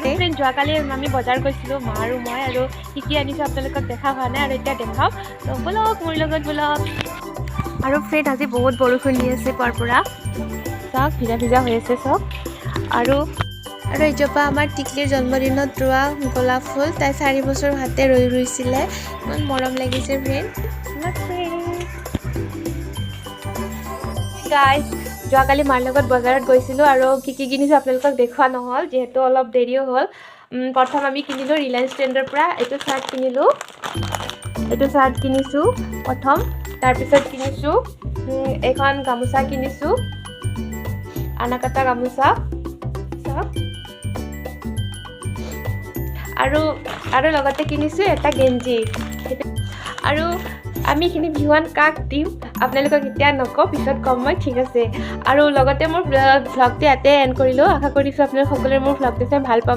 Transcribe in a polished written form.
Friend, যোৱাকালি আমি বজাৰ গৈছিলোঁ মা আৰু মই। আৰু কি কি আনিছোঁ আপোনালোকক দেখা হোৱা নাই আৰু এতিয়া দেখাম। তো ব'লক, মোৰ লগত ব'লক। আৰু ফ্ৰেণ্ড, আজি বহুত বৰষুণ দি আছে পুৱাৰ পৰা। চাওক, ভিজা ভিজা হৈ আছে চব। আৰু আৰু এজোপা আমাৰ টিকলিৰ জন্মদিনত ৰোৱা গোলাপ ফুল। তাই 4 বছৰ হাতে ৰৈ ৰুইছিলে। ইমান মৰম লাগিছে ফ্ৰেণ্ড। গাইজ, যোৱাকালি মাৰ লগত বজাৰত গৈছিলোঁ আৰু কি কি কিনিছোঁ আপোনালোকক দেখুওৱা নহ'ল, যিহেতু অলপ দেৰিও হ'ল। প্ৰথম আমি কিনিলোঁ ৰিলায়েন্স ট্ৰেণ্ডৰ পৰা এইটো চাৰ্ট কিনিলোঁ। এইটো চাৰ্ট কিনিছোঁ প্ৰথম। তাৰপিছত কিনিছোঁ এইখন গামোচা কিনিছোঁ, আনাকাটা গামোচা, চাওক। আৰু আৰু লগতে কিনিছোঁ এটা গেঞ্জি। আৰু আমি এইখিনি বিহুৱান কাক দিম আপোনালোকক এতিয়া নকওঁ, পিছত ক'ম মই, ঠিক আছে? আৰু লগতে মোৰ ভ্লগটো ইয়াতে এণ্ড কৰিলোঁ। আশা কৰিছোঁ আপোনালোক সকলোৱে মোৰ ভ্লগটো চাই ভাল পাব।